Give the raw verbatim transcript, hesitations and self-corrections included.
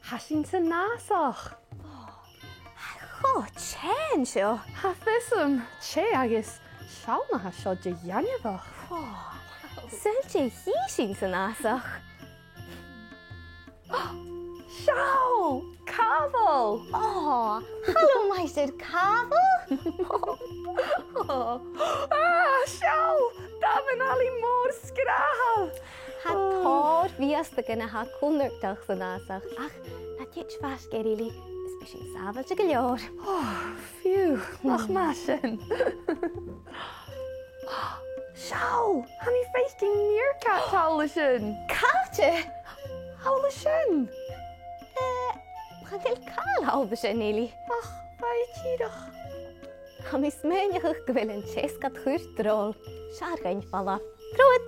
Tha sinn san fhàsach. Cho teth an seo. Tha fios agam, teth agus seall na tha seo de ghainmheach. Saoil dè chì sinn san fhàsach. Seall! Càmhal! Ò, halò, Maighstir Càmhal! Ah, seall! Damhan-allaidh mòr sgràthail! Tha tòrr bhiastagan a tha cunnartach san fhàsach, ach na tèid faisg air, Eilidh, is bidh sinn sàbhailte gu leòr. Ò, fiù, nach math sin. Seall, tha mi a' faicinn meerkat thall an sin. Càite? Thall an sin. Eh, chan eil càil thall an sin, Eilidh. Ach, bha e dìreach. Tha mi a' smaoineachadh gu bheil an t-eascad-chur drol. 'S fheàrr dhuinn falbh. Trobhad!